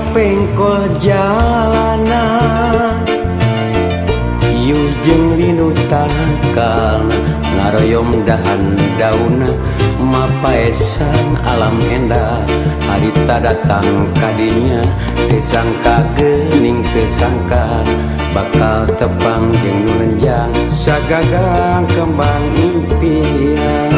Kapengkol jalana yuh jeung linu tangkalna ngaroyom dahan dauna mapaesan alam endah harita datang kadinya teu sangka geuning teu sangka bakal tepang jeung nu renjang sagagang kembang impian.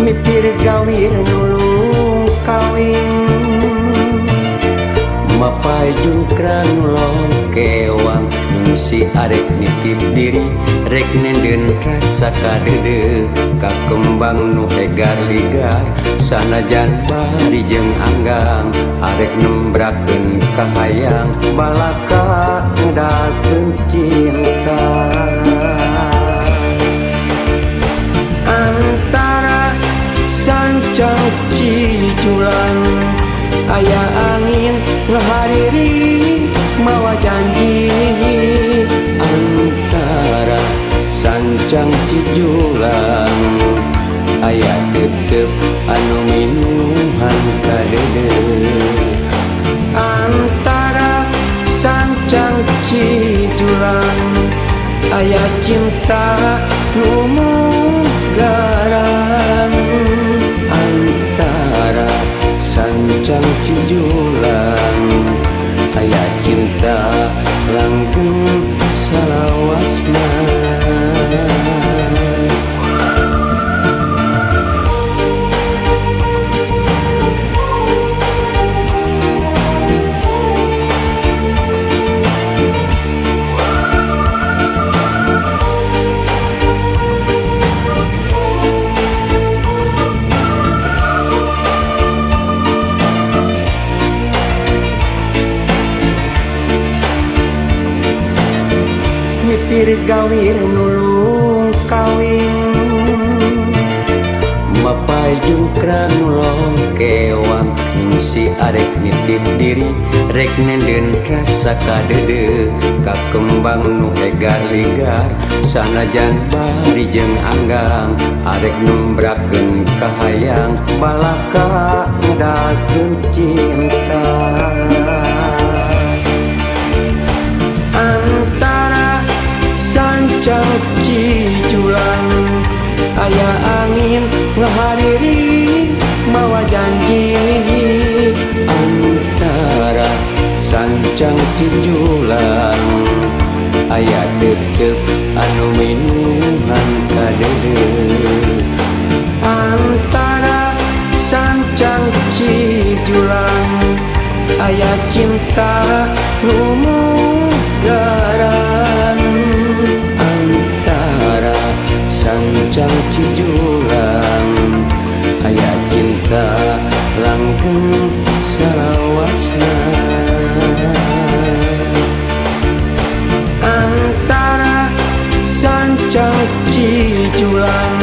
Mipir gawir nulung kawin mapai jungkrang nulong kewang nyungsi arek nitip diri rek nenden rasa kadede ka kembang nu hegar ligar sanajan bari jeung anggang arek nembrakeun kahayang balaka ngedakeun cinta. Antara sancang ciculang aya angin ngahariri mawa janji antara sancang cijulang aya tetep anu minuhan kadede antara sancang cijulang aya cinta nu munggaran antara sancang cijulang aya cinta langgeng salawasna. Mipir gawir nulung kawin mapai jungkrang nulong kewang nyungsi arek nitip diri rek nenden rasa kadede ka kembang nu hegar ligar sanajan bari jeung anggang arek nembrakeun kahayang balaka ngedakeun cinta. Antara sancang ciculang aya angin ngahariri mawa janji antara sancang cijulang aya tetep anu minuhan kadede antara sancang cijulang aya cinta nu munggaran antara sancang cijulang aya cinta langgeng salawasna. Antara sancang cijulang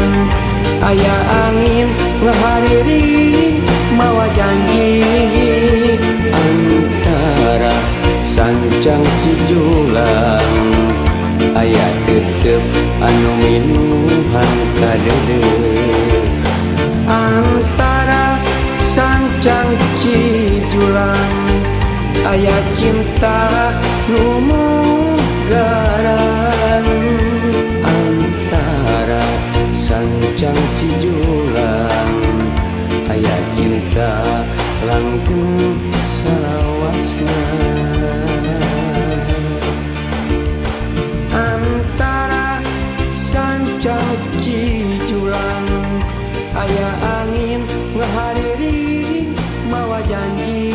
aya angin ngahariri mawa janji antara sancang cijulang aya tetep anu minuhan kadede antara sancang cijulang aya cinta nu munggaran antara sancang cijulang aya cinta langgeng salawasna. Antara sancang cijulang aya angin ngahariri mawa janji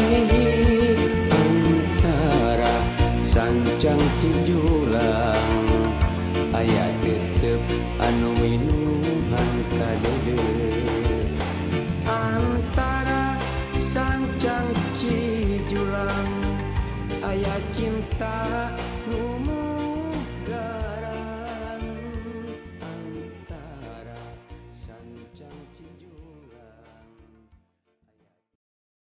antara sancang cijulang.